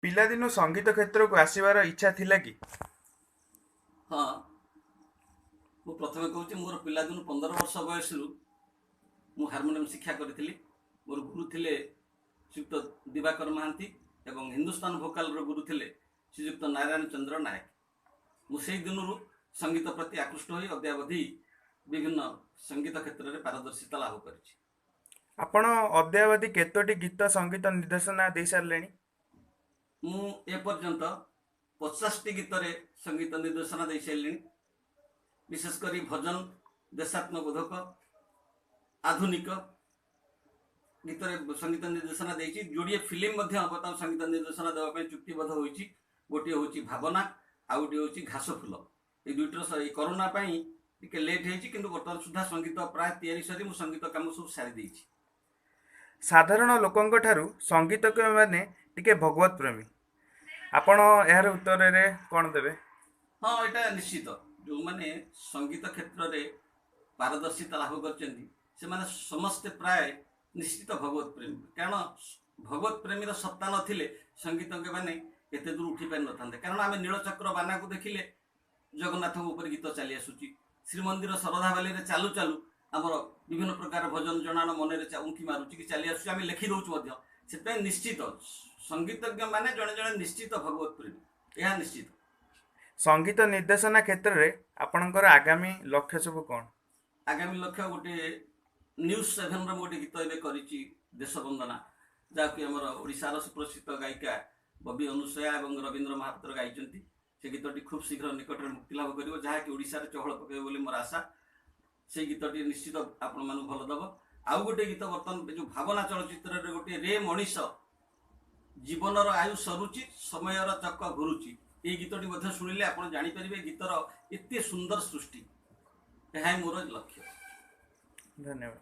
ପିଲାଦିନୁ ସଙ୍ଗୀତ କ୍ଷେତ୍ରକୁ ଆସିବାର ଇଚ୍ଛା ଥିଲା କି? ହଁ, ମୁଁ ପ୍ରଥମେ କହୁଛି, ମୋର ପିଲାଦିନୁ 15 ବର୍ଷ ବୟସରୁ ମୁଁ ହାରମୋନିୟମ ଶିକ୍ଷା କରିଥିଲି। ମୋର ଗୁରୁ ଥିଲେ ଶ୍ରୀଯୁକ୍ତ ଦିବାକର ମହାନ୍ତି ଏବଂ ହିନ୍ଦୁସ୍ତାନ ଭୋକାଲର ଗୁରୁ ଥିଲେ ଶ୍ରୀଯୁକ୍ତ ନାରାୟଣ ଚନ୍ଦ୍ର ନାୟକ। ମୁଁ ସେଇ ଦିନରୁ ସଙ୍ଗୀତ ପ୍ରତି ଆକୃଷ୍ଟ ହୋଇ ଅଦ୍ୟାବଧି ବିଭିନ୍ନ ସଙ୍ଗୀତ କ୍ଷେତ୍ରରେ ପାରଦର୍ଶିତା ଲାଭ କରିଛି। ଆପଣ ଅଦ୍ୟାବଧି କେତୋଟି ଗୀତ ସଙ୍ଗୀତ ନିର୍ଦ୍ଦେଶନା ଦେଇସାରିଲେଣି? ମୁଁ ଏପର୍ଯ୍ୟନ୍ତ 50ଟି ଗୀତରେ ସଙ୍ଗୀତ ନିର୍ଦ୍ଦେଶନା ଦେଇସାରିଲିଣି। ବିଶେଷ କରି ଭଜନ, ଦେଶାତ୍ମବୋଧକ, ଆଧୁନିକ ଗୀତରେ ସଙ୍ଗୀତ ନିର୍ଦ୍ଦେଶନା ଦେଇଛି। ଯୋଡ଼ିଏ ଫିଲ୍ମ ମଧ୍ୟ ବର୍ତ୍ତମାନ ସଙ୍ଗୀତ ନିର୍ଦ୍ଦେଶନା ଦେବା ପାଇଁ ଚୁକ୍ତିବଦ୍ଧ ହୋଇଛି। ଗୋଟିଏ ହେଉଛି ଭାବନା, ଆଉ ଗୋଟିଏ ହେଉଛି ଘାସ ଫୁଲ। ଏଇ ଦୁଇଟିର ଏଇ କରୋନା ପାଇଁ ଟିକେ ଲେଟ୍ ହେଇଛି, କିନ୍ତୁ ବର୍ତ୍ତମାନ ସୁଦ୍ଧା ସଙ୍ଗୀତ ପ୍ରାୟ ତିଆରି ସରି ମୁଁ ସଙ୍ଗୀତ କାମ ସବୁ ସାରି ଦେଇଛି। ସାଧାରଣ ଲୋକଙ୍କ ଠାରୁ ସଙ୍ଗୀତଜ୍ଞମାନେ ଟିକେ ଭଗବତ ପ୍ରେମୀ, ଆପଣ ଏହାର ଉତ୍ତରରେ କ'ଣ ଦେବେ? ହଁ, ଏଇଟା ନିଶ୍ଚିତ। ଯେଉଁମାନେ ସଙ୍ଗୀତ କ୍ଷେତ୍ରରେ ପାରଦର୍ଶିତା ଲାଭ କରିଛନ୍ତି, ସେମାନେ ସମସ୍ତେ ପ୍ରାୟ ନିଶ୍ଚିତ ଭଗବତ ପ୍ରେମୀ। କାରଣ ଭଗବତ ପ୍ରେମୀର ସତ୍ତା ନଥିଲେ ସଙ୍ଗୀତଜ୍ଞମାନେ ଏତେ ଦୂର ଉଠି ପାରିନଥାନ୍ତେ। କାରଣ ଆମେ ନୀଳଚକ୍ର ବାନାକୁ ଦେଖିଲେ ଜଗନ୍ନାଥଙ୍କ ଉପରେ ଗୀତ ଚାଲି ଆସୁଛି। ଶ୍ରୀମନ୍ଦିର ଶରଧାବାଲିରେ ଚାଲୁ ଚାଲୁ ଆମର ବିଭିନ୍ନ ପ୍ରକାର ଭଜନ ଜଣାଣ ମନରେ ଉଙ୍କି ମାରୁଛି କି ଚାଲି ଆସୁଛି, ଆମେ ଲେଖି ଦେଉଛୁ ମଧ୍ୟ। ସେଥିପାଇଁ ନିଶ୍ଚିତ ସଙ୍ଗୀତଜ୍ଞ ମାନେ ଜଣେ ଜଣେ ନିଶ୍ଚିତ ଭଗବତ ପ୍ରେମୀ, ଏହା ନିଶ୍ଚିତ। ସଙ୍ଗୀତ ନିର୍ଦ୍ଦେଶନା କ୍ଷେତ୍ରରେ ଆପଣଙ୍କର ଆଗାମୀ ଲକ୍ଷ୍ୟ ସବୁ କ'ଣ? ଆଗାମୀ ଲକ୍ଷ୍ୟ, ଗୋଟିଏ ନ୍ୟୁଜ୍ 7ର ମୁଁ ଗୋଟେ ଗୀତ ଏବେ କରିଛି, ଦେଶ ବନ୍ଦନା, ଯାହାକି ଆମର ଓଡ଼ିଶାର ସୁପ୍ରସିଦ୍ଧ ଗାୟିକା ବବି ଅନୁସୟା ଏବଂ ରବୀନ୍ଦ୍ର ମହାପାତ୍ର ଗାଇଛନ୍ତି। ସେ ଗୀତଟି ଖୁବ୍ ଶୀଘ୍ର ନିକଟରେ ମୁକ୍ତିଲାଭ କରିବ, ଯାହାକି ଓଡ଼ିଶାରେ ଚହଳ ପକାଇବ ବୋଲି ମୋର ଆଶା। ସେଇ ଗୀତଟି ନିଶ୍ଚିତ ଆପଣମାନଙ୍କୁ ଭଲ ଦେବ। ଆଉ ଗୋଟେ ଗୀତ ବର୍ତ୍ତମାନ ଯେଉଁ ଭାବନା ଚଳଚ୍ଚିତ୍ରରେ ଗୋଟିଏ, ରେ ମଣିଷ ଜୀବନର ଆୟୁ ସରୁଛି, ସମୟର ଚକ ଘୁରୁଛି, ଏଇ ଗୀତଟି ମଧ୍ୟ ଶୁଣିଲେ ଆପଣ ଜାଣିପାରିବେ ଗୀତର ଏତେ ସୁନ୍ଦର ସୃଷ୍ଟି। ଏହା ହିଁ ମୋର ଲକ୍ଷ୍ୟ। ଧନ୍ୟବାଦ।